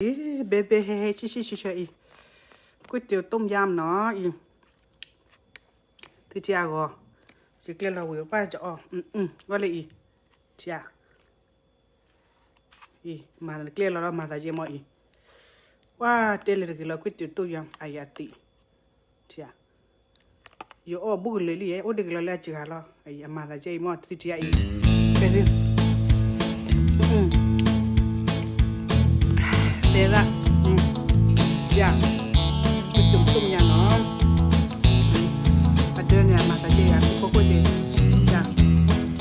ဘဲဘဲဟဲဟဲဆံဆံဆံဆံအံၤ, ကွ့ၢ်တ့ၢ်တုံၣ်ယါမနီၤအံၤ, သုထံၣ်အဂီၢ်, ယကျဲလီၤဝံၤပၢ်ကအီၣ်, ဂီၢ်လၢအံၤ, ထံၣ်ဧါ, အံၤ မၤကျဲလီၤဒီးမၤသးယဲမီၢ်အံၤ, ပှၤတဲလၢတဂ့ၤလီၤ ကွ့ၢ်တ့ၢ်တုံၣ်ယါ အယၤသံး, ထံၣ်ဧါ ယအီၣ်ဘူးကလၢာ်လံ, အိၣ်ဒံးကလီၤလၢအစှၤလီၤ, အမၤသးကဲအံၤမ့ၢ် သုထံၣ်အံၤ, ဖဲသု, တဲဒၣ်, ယၤ, ကတုၤတုံၣ်ညါနီၤ, အဒၢန့ၣ် အမၤသးကဲအံၤ အခိၣ်ခိၣ်ကဲ,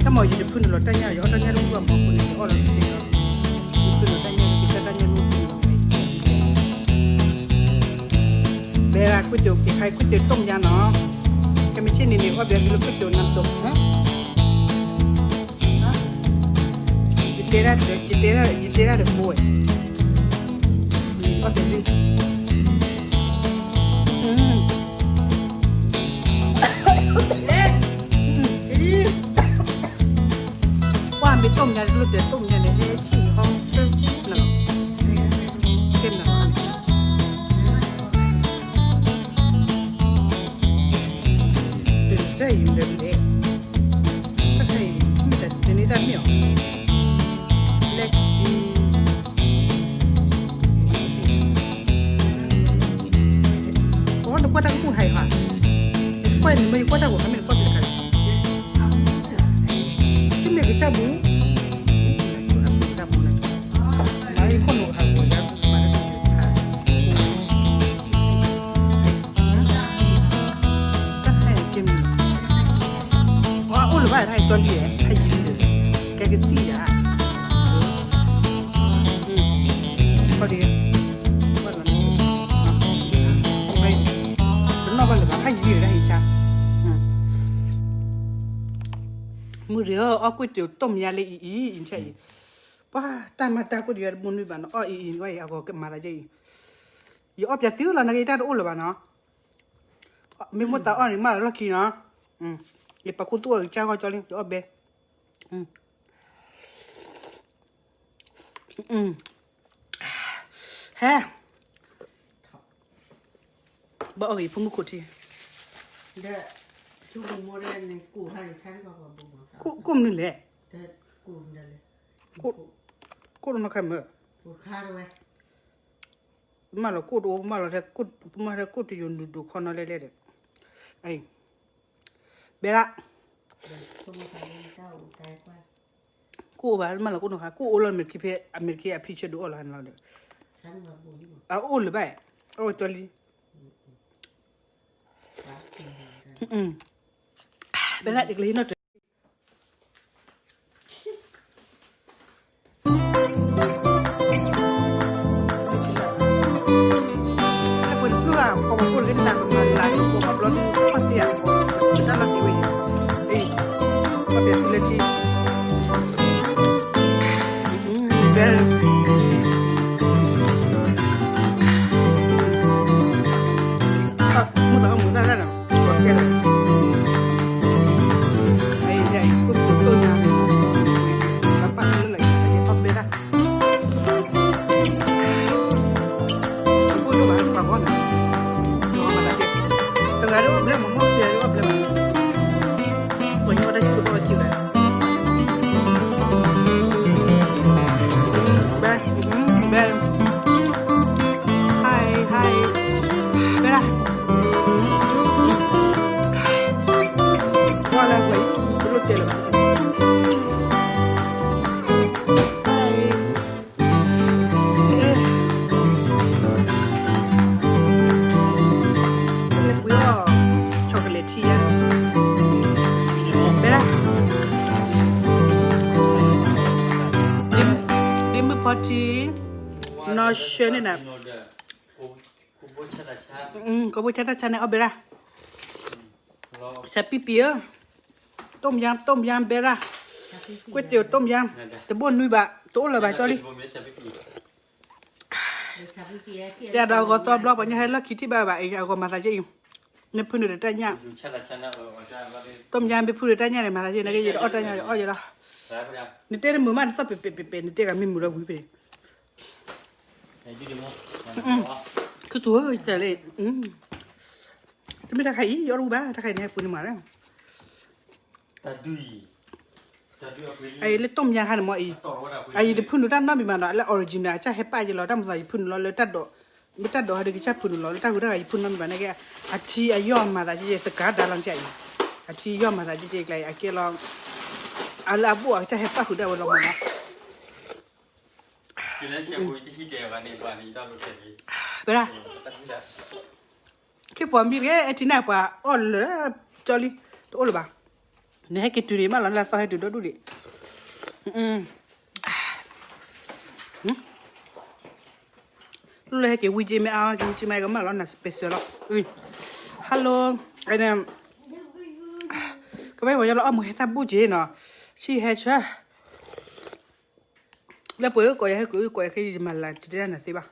တၢ်မၤယတဖုနုာ်လီၤတၢ်ညၣ် ယအီၣ်တၢ်ညၣ်တအိၣ်ဘၣ်မီၤအဃိန့ၣ် ယအီၣ်လီၤတကဲလီၤ, ယဖုနုာ်လီၤတၢ်ညၣ် ယကစၢ်တၢ်ညၣ်မ့ၢ်ဖုနုာ်လီၤ ဘဲရၤ ကွ့ၢ်တ့ၢ် ကွ့ၢ်တ့ၢ်တုံၣ်ညါနီၤ, ခဲမုၢ်ဆ့ၣ်န့ၣ်န့ၣ် အီၣ်ဘဲသုလၢကွ့ၢ်တ့ၢ်နါတိၤ, ယတဲဒၣ်, ယတဲဒၣ်, ယတဲဒၣ်တကိးဝဲ, အီၣ်ဘဲသု, ပှၤမ့ၢ်တုံၣ်ညါတလိၣ်တဲတုံၣ်ညါန့ၣ် ဟဲဆံၣ်ဟီၣ်ဆၢနၤလီၤ, ကဲနၤလီၤ, တၢ်အံၤမ့ၢ်လဲၣ်, တၢ်အံၤမ့ၢ်တၢ်တန့ၢ်တၢ်မ့ၢ်အီၤ, လဲၣ်, ပှၤနကွၢ်တၢ်ကပူၤဟဲဟး, ကွၢ်နမ့ၢ်ယကွၢ်တၢ်ဂီၤ ခါမ့ၢ်နကွၢ်ဖဲတခါလီၤ, တမ့ၢ်ကစၢ်ဘူး, တၢ်ပူၤနၤ, မၤလၢခိၣ်နူာ်ဟးဂီၤယါ, မၤလၢခိၣ်နူာ်ဟး, တၢ်ဟဲက့ၤမုာ်, အအိၣ်လၢၤဘၣ် တၢ်ဟဲကၠီလံ, ဟဲယံၤလံ, ကဲကသံၣ်ယါ, ခီဒံး, ပနီၣ်ဘၣ်လၢၤဘၣ် ဟဲယံၤလံတၢ်ဟဲဆါ, မုၢ်ရ့ၤဧၢ အီၣ်ကွ့ၢ်တ့ၢ်တုံၣ်မါလၢအံၤအံၤ အံၤဆါအံၤ, ပှၤတၢ်မၤတၢ်ကွ့ၢ်တ့ၢ်ယၤတမူနွံဘၣ်နီၤ အီၣ်အံၤအံၤ အဂီၢ်ကမၤသးယဲအံၤ, ယအီၣ်ပၠးသံလီၤ နက့ၤတၢ်တအိၣ်လၢၤဘၣ်နီၤ, မ့ၢ်မိၣ်သးအီၣ်န့ၣ် မၢလီၢ်ခံနီၤ, ယပာ်ခူသူၣ်အီၤကစၢ်ဂီၢ်ကၠီလံ ယအီၣ်ဘဲ ဟဲ, ဘၣ်အီၣ်ဂ့ၤဖိမုၣ်ခိၣ်ထံ, ကိၣ်မနုၤလဲၣ်, ကိၣ်နီၢ်ခါမၢ်, မၢလီၤကိၣ်တအိၣ် မၢလီၤထဲ, မၢထဲကိၣ်တယိာ်နုာ်ဒိၣ်ခီနီၤလဲၣ်လဲၣ်ဒီး, ဘဲဒၣ် ကိၣ်အိၣ်ဘၣ် မၢလီၤကိၣ်နီၢ်ခါ ကိၣ်အိၣ်လီၤ အမဲရကၤဖဲ အမဲရကၤအဖံဆၢဒုးအီၣ်လီၤဟဲနီၤလီၤဒီး, အအိၣ်လၢၤဘၣ်, အအိၣ်ကၠီလံ, ဘဲဒၣ်ယကလဲၤဟံးနီၣ်တၢ် chocolate ထံယါ, ဘဲဒၣ်, ဒ့မုၣ်ဖီထံ, နီၢ်ဆှၢန့ၣ်နၤ, ကဘိဆါတၢ်ဆါန့ၣ် အီၣ်ဘဲဒၣ်, ဆါပံပံဧၢ, တုံၣ်ယါ တုံၣ်ယါ ဘဲဒၣ်, ကွ့ၢ်တ့ၢ်တုံၣ်ယါ, တဘိနွံဘၣ် တအိၣ်လၢၤဘၣ်ကၠီလံ ယၤဒီးအဂီၤသီဘျီ ပှၤညီဟဲလီၢ်ခံထံၣ်ဘၣ်ဘၣ်အံၤ အဂီၤမၤသးကဲအံၤ, နဖုနုာ်ဒီးတၢ်ညၣ်, တုံၣ်ယါမ့ၢ်ဖုနုာ်တၢ်ညၣ်န့ၣ် မၤသးကဲအံၤ နကဲယတအီၣ်တၢ်ညၣ် ယအီၣ်ယဲလီၤ, နတဲနမုာ်မး နသီၣ်ပဲၤပဲၤပဲၤပဲၤ နတဲဂၤမ့ၢ်မုာ်လီၤဝံၤဖဲန့ၣ် ခုသူဝဲကလဲၣ်, တမ့ၢ်တၢ်ခါအံၤ ယအီၣ်တဘူၣ်ဘၣ်, တၢ်ခါအံၤန့ၣ် ဟဲပူၤန့ၣ်မးလၢ အအံၤလၢ ต้มยำ ခါန့ၣ်မ့ၢ်အံၤ, အအံၤတဖုနုာ်တၢ်နီတမံၤဘၣ်နီၤ, လၢ original အကစၢ်ဟဲပာ်ယဲလီၤ, တၢ်မၤသးယဖုနုာ်လီၤလၢတၢ်ဒိး, မ့ၢ်တၢ်ဒိးဟဲဒုးကစၢ်ဖုနုာ်လီၤလၢတၢ်ဟူးတၢ်ဂဲၤ ယဖုနီတမံၤဘၣ်န့ၣ်က့, အထံအယီၢ်မၤသးကဲကဲ သကၤဒါလီၤကဲအံၤ, အထံယီၢ်မၤသးကဲကဲကျါအံၤ အကဲလီၤ, အလၢအဘိၣ်အကစၢ်ဟဲပာ်ဃုာ်ဒၣ်ဝဲလီၤမ့ၢ်နီၤ ဖဲဒၣ် ခ့ဖိမံၤတဂ့ၤ အဲထံန့ၣ်ပှၤအီၣ်လၢကၠီလံ, တအိၣ်လၢၤဘၣ်, နဟဲက့ၤတုၤန့ၣ် မၢလီၤလၢအသီဟဲတုၤဒီဒူၣ်ဒံး, လိၣ်လၢဟဲက့ၤဝံက့မ့ၢ်အါ, က့ၤဝံက့မ့ၢ်အါ ကမၢလီၤနၤ special လီၤ, hello, ကဘၣ်ပှၤညီလၢအီၣ်မူဟဲသၣ်ဘူၣ်က့နီၤ, ဆံဟဲဆၢ လၢပှဲၤကိးယၤဟဲကိး ကိးယၤခဲအံၤ ယမၤလၢ်တ့ၢ်နၤသ့ဘၣ်, လ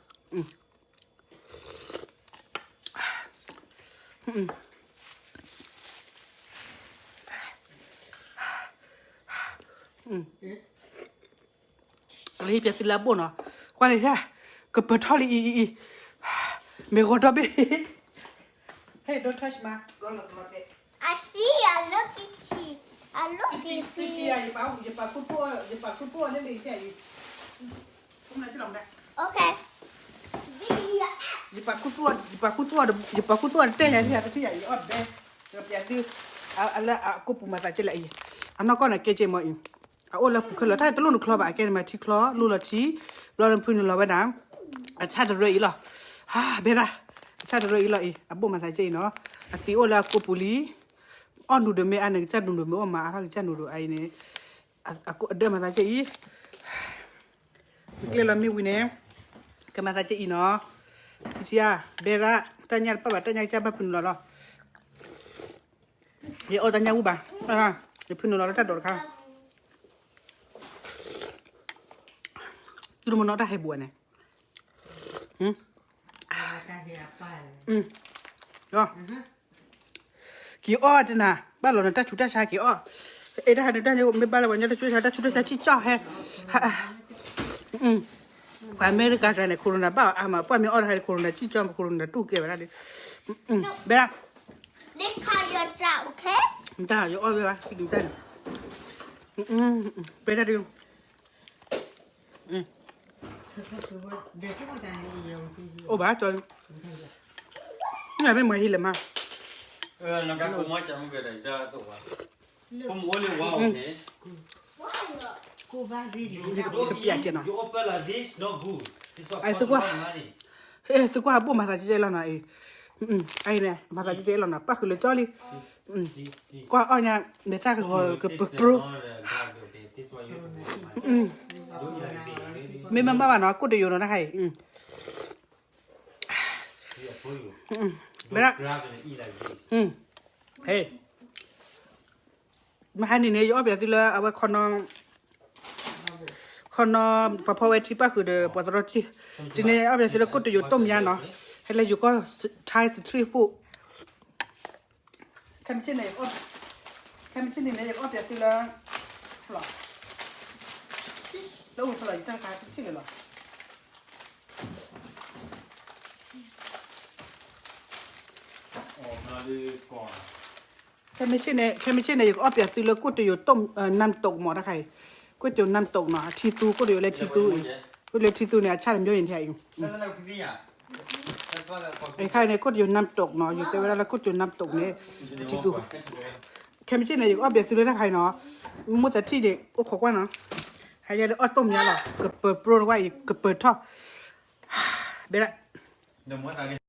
ၢဟံၣ်ပျဲသုလၢအဘိၣ်နီၤ, ကွၢ်န့ၣ်ဟဲ, ကပၢၤထီၣ်လံအံၤအံၤအံၤ, မ့ၢ်ဂီၤဒီဘ့ၣ်, Hey, don't touch my garlic like that. I see, I look at you. I look at you. ယပာ်ခူသူၣ်အီၤလၢလံာ်ဆဲးအံၤ, okay. ယပာ်ခူသူၣ်အီၤ, ယပာ်ခူသူၣ်အီၤတတဲယၤ တထံၣ်ယၤအံၤ အီၣ်ဘဲ, ပျဲသု, အလၢအကိၢ်ပူၤမၤသးကဲလၢအံၤ, အနီၢ်ကီၢ်န့ၣ်ကဲကဲမ့ၢ်အံၤ, အအိၣ်လၢပူၤခဲလၢာ် တၢ်တလိၣ်နချီဘၣ် အကဲန့ၣ်မၤထံချီ လူလီၤထံ, ဘျီနဖုနုာ်လီၤဝဲဒၣ်, အဆၣ်တရၢအံၤလီၤ, ဘဲဒၣ်, အဆၣ်တရၢအံၤလီၤအံၤ အဘိၣ်မၤသးကဲအံၤနီၤ, အသံးအိၣ်လၢအကိၢ်ပူၤလံ, အီၣ်နူဒိးမ့ၢ်အါန့ၣ် ကစၢ်နူဒိးမ့ၢ်အိၣ်မး အါထီၣ်ကစၢ်နူဒိးအံၤန့ၣ်, အဒၢမၤသးကဲအံၤ ကျဲလီၤမ့ၢ်ဝံၤန့ၣ်, ကမၤသးကဲအံၤနီၤ, ထံဧါ, ဘဲရၣ်, တၢ်ညၣ်တပာ်ဘၣ် တၢ်ညၣ်ကစၢ်ဘၣ်ဖုနုာ်လီၤလီၤ, ယအီၣ်တၢ်ညၣ်ဝံၣ်ဘၣ်, ယဖုနုာ်လီၤလၢတၢ်ဒိးတခါ, တုၤမနီၤတၢ်ဟဲဘူးန့ၣ်, က့ၤအီၣ်တနၤ ဘၣ်လီၤနတၢ်ဆူးတၢ်ဆါက့ၤအီၣ်, အဲၣ်တၢ်ဟဲနတၢ်မ့ၢ်ဘၣ်လၢပှၤညီတၢ်ဆူးတၢ်ဆါ တၢ်ဆူးတၢ်ဆါထံၣ်ကၠီၣ်ဟဲ, ပှၤအမဲရကၤကျါန့ၣ် corona ဘၣ်အါမး ပှၤမ့ၢ်အီၣ်တၢ်ဟဲ corona ထံၣ်ကၠီၣ် corona တူၢ်ကဲဝဲဒၣ်လံ, ဘဲဒၣ်, တၢ်ယအီၣ်ဝဲဘၣ် တၢ်န့ၣ်, ဘဲဒၣ်ဒုး အိၣ်ဘၣ်ကၠီ, မ့ၢ်မၤဟံးလဲၣ်မး, ကပျဲကဲနီၤ, သုကွၢ်, သုကွၢ်အဘိၣ်မၤသးကဲကဲလီၤနီၤအံၤ, အံၤန့ၣ် မၤသးကဲကဲလီၤနီၤ ပၣ်ဃုာ်လၢကၠီလံ, ကွၢ်အီၣ်ညါ မဲာ်သၣ်ကဟီၤကပပြိ, မ့ၢ်မ့ၢ်ဘၣ်ဘၣ်နီၤ ကိၣ်တယိာ်နီၤတခါအံၤ, ဘဲဒၣ်, ဟဲ, မဟါန့ၣ်န့ၣ် ယအီၣ်ပျဲသုလၢအဝဲခီနီၤ, ခီနီၤ ပှၤဖီဝဲထံပၣ်ဃုာ်ဒီးပှၤသရီထံ, တနံၤအီၣ်ပျဲသုလၢကိၣ်တယိာ် ต้มยำ နီၤ, ဟဲလၢယိၤကီၢ် Thai street food, ခဲမုၢ်ဆ့ၣ်န့ၣ်, ခဲမုၢ်ဆ့ၣ်န့ၣ်န့ၣ် ယကအီၣ်ပျဲသုလၢ, လၢအိၣ်ဖျိလီၤ ယတၢ်ခါတထံၣ်လၢၤလီၤ. ခဲမုၢ်ဆ့ၣ်န့ၣ်, ခဲမုၢ်ဆ့ၣ်န့ၣ် ယကအီၣ်ပျဲသုလၢကိၣ်တယိာ် ต้ม, น้ำตก မးတခါအံၤ, ကိၣ်တယိာ် น้ำตก နီၤ, အထံသူ ကိၣ်တယိာ်လၢထံသူအံၤ, ကိၣ်တယိာ်လၢထံသူန့ၣ် အဆၣ်တမျိုးအံၤန့ၣ်အံၤ, အခါအံၤန့ၣ် ကိၣ်တယိာ် น้ำตก နီၤ, ယတဲဝဲဒၣ်လၢကိၣ်တယိာ် น้ำตก န့ၣ်, ထံသူ, ခဲမုၢ်ဆ့ၣ်န့ၣ် ယကအီၣ်ပျဲသုလၢတခါအံၤနီၤ, မိၢ်သးထံၣ်န့ၣ် အိၣ်ခိးကွၢ်နီၤ, ဟဲယဲဒၣ်အီၣ် ต้มยำ လီၤ, ကပၢၤပြိတဝၢ်အံၤ ကပၢၤထီၣ်, ဘဲဒၣ်